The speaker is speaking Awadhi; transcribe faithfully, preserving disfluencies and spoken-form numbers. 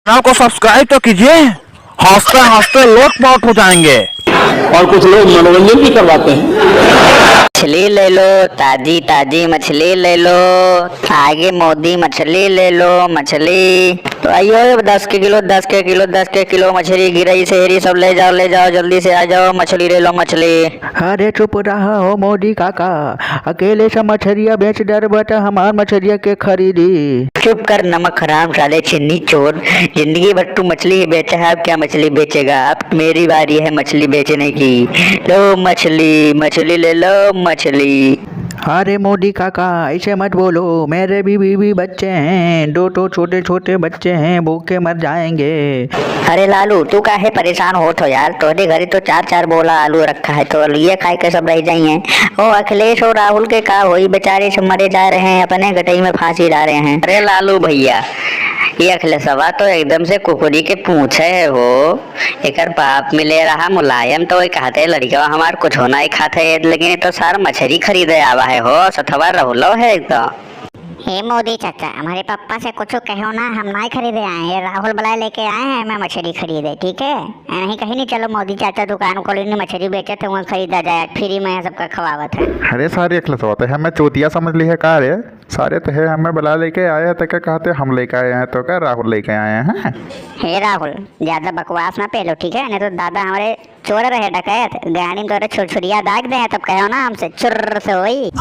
चैनल को सब्सक्राइब तो कीजिए, हंसते हंसते लोटपोट हो जाएंगे। और कुछ लोग मनोरंजन भी करवाते हैं। मछली ले लो, ताजी ताजी मछली ले लो। आगे मोदी मछली ले लो, मछली। तो आइयो, दस के किलो, दस के किलो, दस के किलो मछली गिरई से हेरी, सब ले जाओ, ले जाओ, जल्दी से आ जाओ, मछली ले लो, मछली। अरे चुप रहा हो मोदी काका, अकेले से मछरिया बेच डरबा त हमार मछरिया के खरीदी। चुप कर नमक हराम साले चिन्नी चोर, जिंदगी भर तू मछली ही बेचा है, अब क्या मछली बेचेगा? अब मेरी बारी है मछली बेचने की। लो मछली, मछली ले लो मछली। अरे मोदी काका, ऐसे मत बोलो, मेरे भी बीवी बच्चे हैं, दो तो छोटे छोटे बच्चे हैं, भूखे मर जाएंगे। अरे लालू, तू काहे परेशान होत हो यार? तोहरे घरे तो चार चार बोला आलू रखा है, तो आलूए खाए के सब रह जाई हैं। ओ अखिलेश और राहुल के का होई, बेचारे सब मरे जा रहे हैं, अपने गटई में फांसी ला रहे हैं। अरे लालू भैया, ये अखिलेशवा तो एकदम से कुकुरी के पूछे है हो। एकर बाप मिले रहा मुलायम, तो वही कहते लड़िकवा हमार कुछ होना ही खाते है, लेकिन ये तो सार मछरी खरीदे आवा है हो, सथवा राहुलो है एकदम। हे मोदी चाचा, हमारे पापा से कुछ कहो ना, हम नहीं खरीदे आए हैं, ये राहुल बुलाए लेके आए हैं हमें मछली खरीदे, ठीक है? नहीं कहीं नहीं, चलो मोदी चाचा दुकान खोली नहीं, मछली बेचे थे, वहाँ खरीदा जाए, फ्री में सबका खवावत है। अरे सारे अखिलेशवा, तो हमें चूतिया समझ ली है का रे? सारे तो है हमें बुला लेके आए हैं, तो क्या कहते हम लेके आए हैं, तो क्या राहुल लेके आए हैं? हे राहुल, ज्यादा बकवास ना पेलो, ठीक है? नहीं तो दादा हमारे चोर रहे डकैत, गाड़ी में तोरे छुरछुरिया दाग दे, तब कहो ना हमसे चुर्र से होई।